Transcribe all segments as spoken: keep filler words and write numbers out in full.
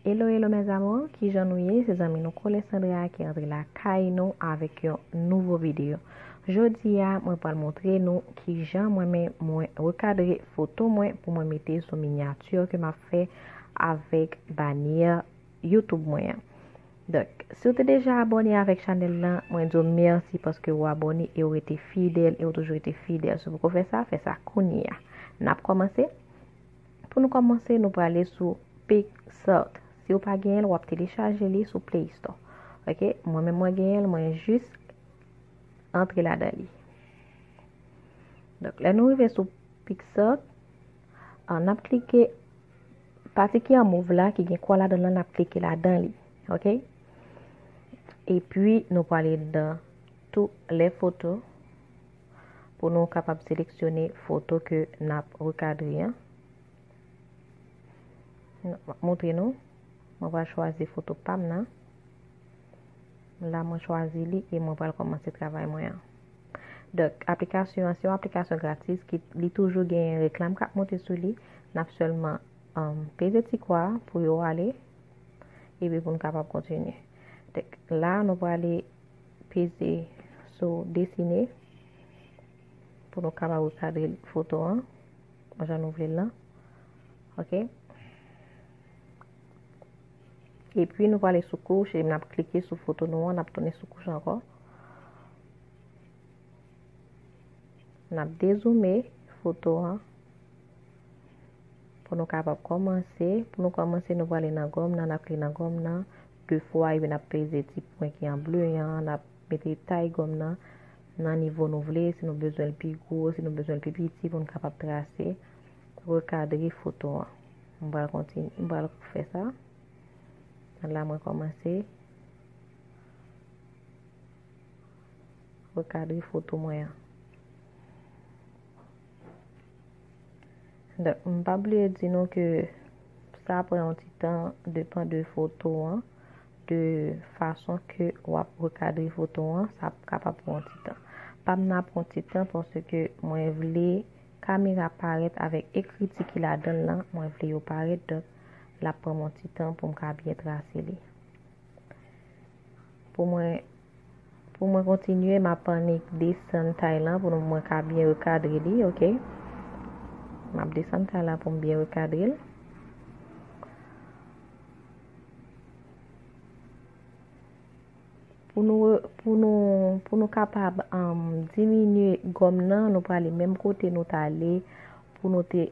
Hello, hello mes amours, kijan nou ye? Se zanmi nou Colin Sandra ki antre lakay nou avèk yon nouvo videyo. Jodi a, mwen pral montre nou kijan mwen menm mwen rekadre foto mwen pou mwen mete sou minyati ke m ap fè avèk banyè YouTube mwen an. Donk, si w te deja abòne avèk chanèl lan, mwen di w mèsi paske w abòne e w rete fidèl, e w toujou rete fidèl. Si w poko fè sa, fè sa kounye a. N ap kòmanse. Pou nou kòmanse, nou prale sou PicsArt. Si w pa genyen l, w ap telechaje li sou Play Store. Ok, mwen menm mwen genyen l, mwen jis antre ladan li. Donk, lè nou rive sou PicsArt, ah, n ap klike pati ki an mov la, ki gen kwa ladan l lan, n ap klike ladan li. Ok? Epi, nou prale dans toutes les photos pou nou kapab seleksyone foto ke n ap rekadre an. M ap montre nou. Mwen pral chwazi foto pa m nan. La, mwen chwazi li e mwen pral kòmanse travay mwen an. Donk, aplikasyon an se yon aplikasyon gratis ki li toujou gen reklam k ap monte sou li. N ap sèlman, um, peze ti kwa pou yo ale epi pou n kapab kontinye. Donk, la, nou prale peze sou desine pou nou kapab rekadre foto an jan nou vle l lan. Ok? Epi nou prale sou kouch e n ap klike sou foto nou an, n ap tounen sou kouch ankò. N ap dezoume foto an pou nou kapab kòmanse. Pou nou kòmanse, nou prale nan gòm nan, n ap klike nan gòm nan de fwa epi n ap peze ti pwen ki an ble an, n ap mete tay gòm nan nan nivo nou vle, si nou bezwen l pi gwo, si nou bezwen l pi piti pou n kapab trase, rekadre foto an. M pral kontinye, m pral fè sa. La mwen kòmanse rekadre foto mwen an. Donk, m pa bliye di nou ke sa pran yon ti tan, depan de foto an, de fason ke w ap rekadre foto an, sa kapab pran yon ti tan. Pa m nan pran yon ti tan paske mwen vle kamera parèt avèk ekriti ki ladan l lan, mwen vle yo parèt, donk l ap pran m yon ti tan pou m ka byen trase li. Pou mwen, pou mwen kontinye, m ap annik desann tay lan pou nou, mwen ka byen rekadre li, ok? M ap desann tay lan pou m byen rekadre l. Pou nou, pou nou, pou nou kapab, um, diminye gòm nan, nou prale menm kote nou t ale pou nou te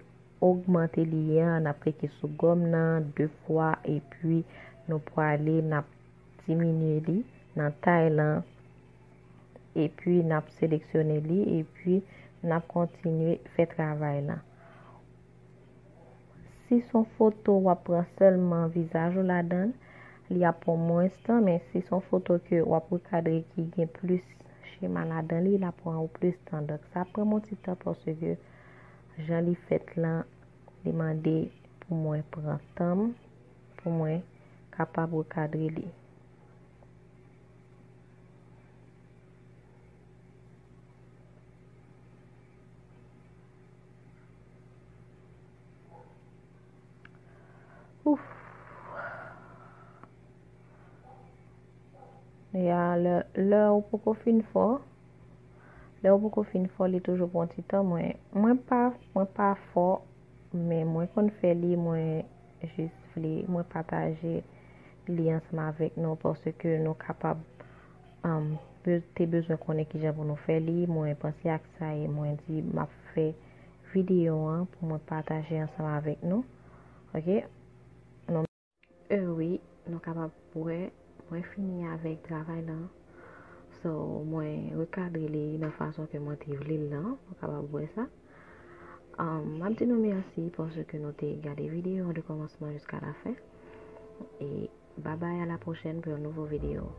ogmante li an, n ap klike sou gòm nan de fwa, epi nou prale, n ap diminye li nan tay lan, epi n ap seleksyone li, epi n ap kontinye fè travay lan. Si s on foto w ap pran sèlman vizaj ou ladan l, li ap pran mwens tan, men si s on foto ke w ap rekadre ki gen plis chema ladan li, l ap pran ou plis tan. Donk, sa ap pran m on ti tan paske jan li fèt lan, li mande pou mwen pran tan m, pou mwen kapab rekadre li. Ouf. Ya, lè, lè ou poko fin fò, lè ou poko fin fò, li toujou pran ti tan. Mwen, mwen pa, mwen pa fò, men mwen konn fè li, mwen jis vle, mwen pataje li ansanm avèk nou, paske nou kapab, um, be-, te bezwen konnen kijan pou nou fè li. Mwen panse ak sa e mwen di m ap fè videyo an pou mwen pataje ansanm avèk nou. Ok? E wi, nou kapab wè, mwen fini avèk travay lan. So, mwen rekadre li nan fason ke mwen te vle l lan. Nou kapab wè sa. Um, m ap di nou mèsi paske nou te gade videyo an de kòmansman jiska lafen. E babay, a la pwochèn pou yon nouvo videyo.